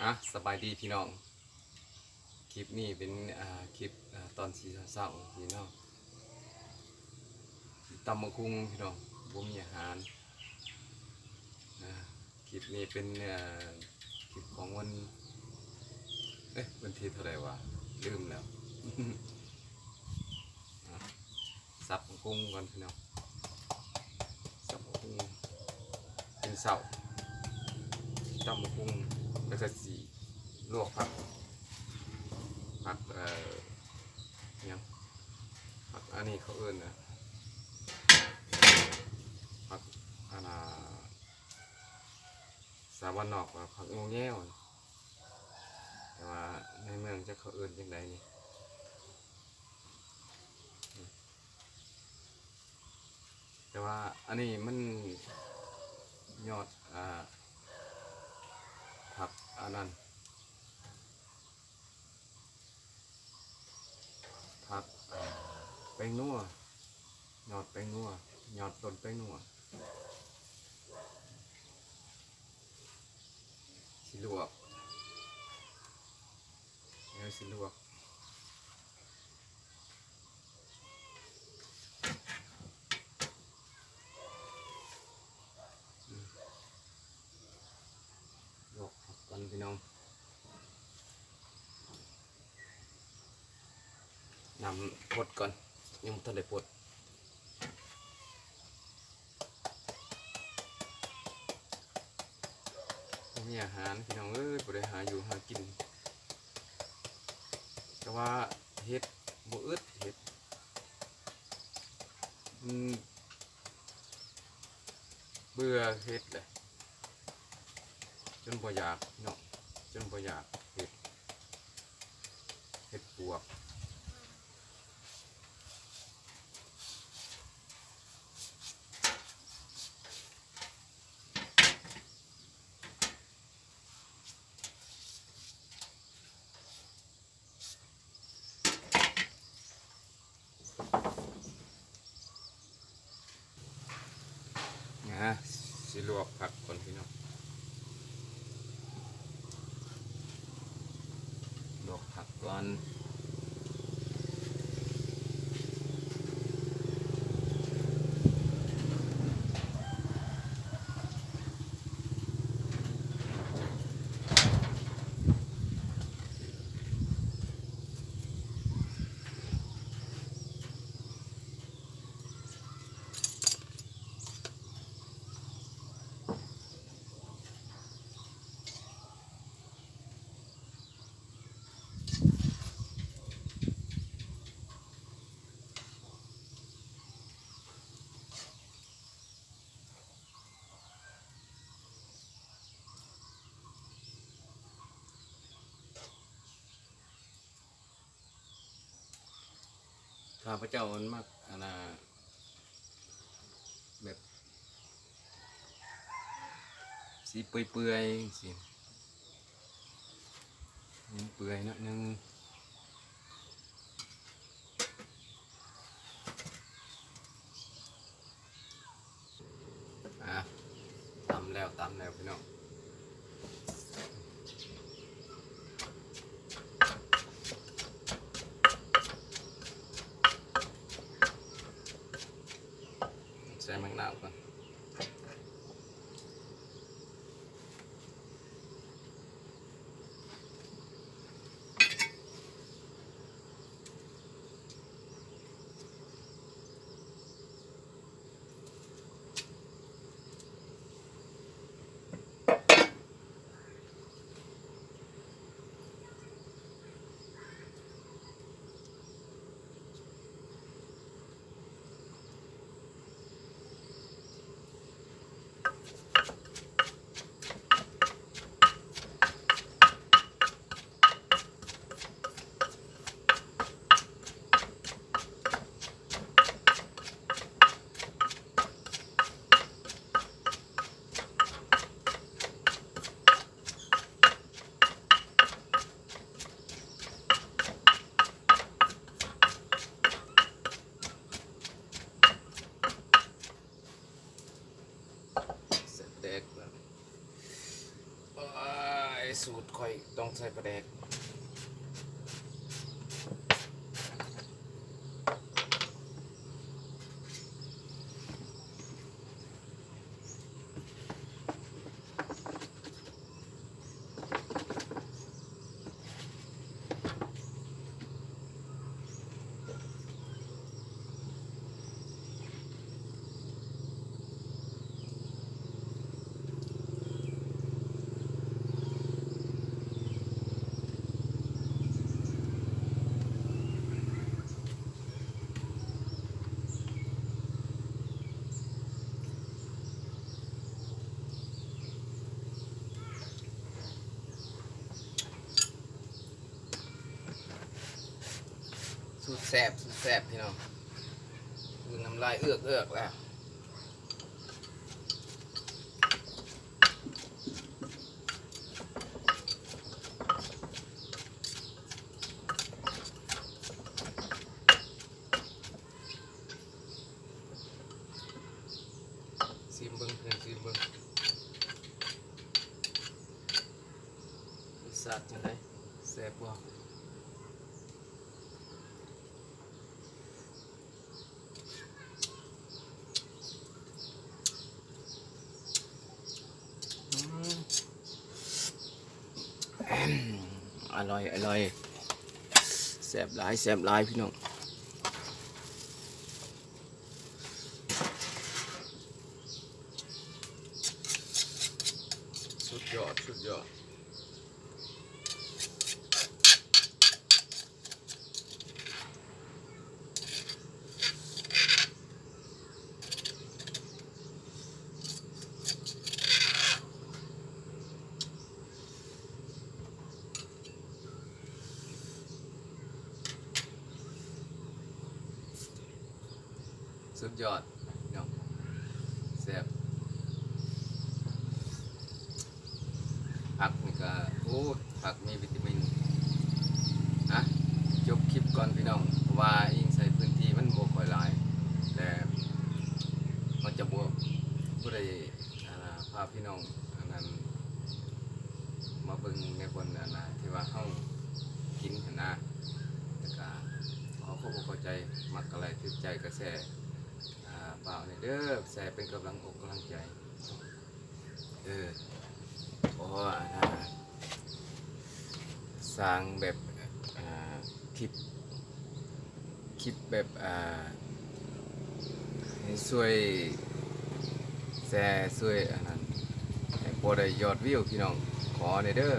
ອ່ະ ສະບາຍດີພີ່ນ້ອງ ຄລິບນີ້ເປັນ ອ່າ ຄລິບ ອ່າ ຕອນເຊົ້າໆ ພີ່ນ້ອງ ຕຳບັກຫຸ່ງພີ່ນ້ອງ ບໍ່ມີອາຫານ ອ່າ ຄລິບນີ້ເປັນ ເອີ ຄລິບຂອງວັນ ເອີ ວັນທີເທົ່າໃດຫວາ ລືມແລ້ວ ອ່າ ສັບບັກຫຸ່ງກ່ອນພີ່ນ້ອງ ສັບບັກຫຸ່ງກິນເຊົ້າ ຕຳບັກຫຸ່ງ ແລ້ວກໍຊິລວກຜັກ ຜັກ ເອີ ຫຍັງ ຜັກອັນນີ້ເຂົາເອີ້ນ ຜັກອັນນ່າ ສາວບ້ານນອກວ່າຜັກງໍແງວ ແຕ່ວ່າໃນເມືອງຈັກເຂົາເອີ້ນຈັ່ງໃດນີ້ ແຕ່ວ່າອັນນີ້ມັນຍອດ ອ່າ ຜັກອັນນັ້ນ ຜັກ ອ່າ ແປ້ງນົວ ຍອດແປ້ງນົວ ຍອດຕົ້ນແປ້ງນົວ ຊິລວກ ແລ້ວຊິລວກ ລວກຜັກກ່ອນພີ່ນ້ອງ ນ້ຳຟົດກ່ອນ ຍັງບໍ່ທັນໄດ້ຟົດ ບໍ່ມີອາຫານພີ່ນ້ອງເອີຍ ບໍ່ໄດ້ຫາຢູ່ຫາກິນ ແຕ່ວ່າເຮັດບໍ່ອຶດ ເຮັດ ມັນ ເບື່ອເຮັດແຫຼະ ຈົນບໍ່ຢາກເນາະ ຈົນບໍ່ຢາກເຮັດ ເຮັດປວກ. ອ່າ ຊິລວກຜັກກ່ອນພີ່ນ້ອງ ລວກຜັກກ່ອນ. ຂ້າພະເຈົ້າມັນມັກ ອັນນ່າ ແບບ ສີເປື່ອຍໆ ຈັ່ງຊີ້ ໃຫ້ມັນເປື່ອຍໜ້ອຍໜຶ່ງ. ອ່າ ຕຳແລ້ວ ຕຳແລ້ວພີ່ນ້ອງ ໃສ່ໝາກນາວກ່ອນ. ອ່ ສູດຂ້ອຍຕ້ອງໃສ່ປາແດກ. ສູດແຊບ ສູດແຊບພີ່ນ້ອງ. ຄືນ້ຳລາຍເອືອກໆແລ້ວ. ຊີມເບິ່ງ ຊີມເບິ່ງ ລົດຊາດຈັ່ງໃດ ແຊບບໍ່? ອືມ ອະລ່ອຍ ອະລ່ອຍ ແຊບຫຼາຍ ແຊບຫຼາຍ ພີ່ນ້ອງ. ສຸດຍອດ ສຸດຍອດ. ສຸດຍອດເນາະ ແຊບ. ຜັກນີ້ກະ ໂອ້ ຜັກມີວິຕາມິນ. ອ່ະ ຈົບຄລິບກ່ອນພີ່ນ້ອງ ເພາະວ່າອີງໃສ່ພື້ນທີ່ມັນບໍ່ຄ່ອຍຫຼາຍ ແລະ ເຮົາຈະບໍ່ ບໍ່ໄດ້ ອ່າ ພາພີ່ນ້ອງ ອັນນັ້ນ ມາເບິ່ງໃນບ່ອນ ອັນນ່າ ທີ່ວ່າເຮົາກິນຫັ້ນນະ. ແລ້ວກະຂໍຂອບອົກຂອບໃຈ ມັກກະໄລ ຖືກໃຈກະແຊ ອ່າ ຝາກແດ່ເດີ ແຊເປັນກຳລັງອົກກຳລັງໃຈ. ເອີ ຂໍ ອັນນ່າ ສ້າງແບບ ອ່າ ຄລິບ ຄລິບແບບ ອ່າ ໃຫ້ຊ່ວຍແຊ ຊ່ວຍອັນນັ້ນ ໃຫ້ພໍໄດ້ຍອດວິວ ພີ່ນ້ອງ ຂໍແດ່ເດີ.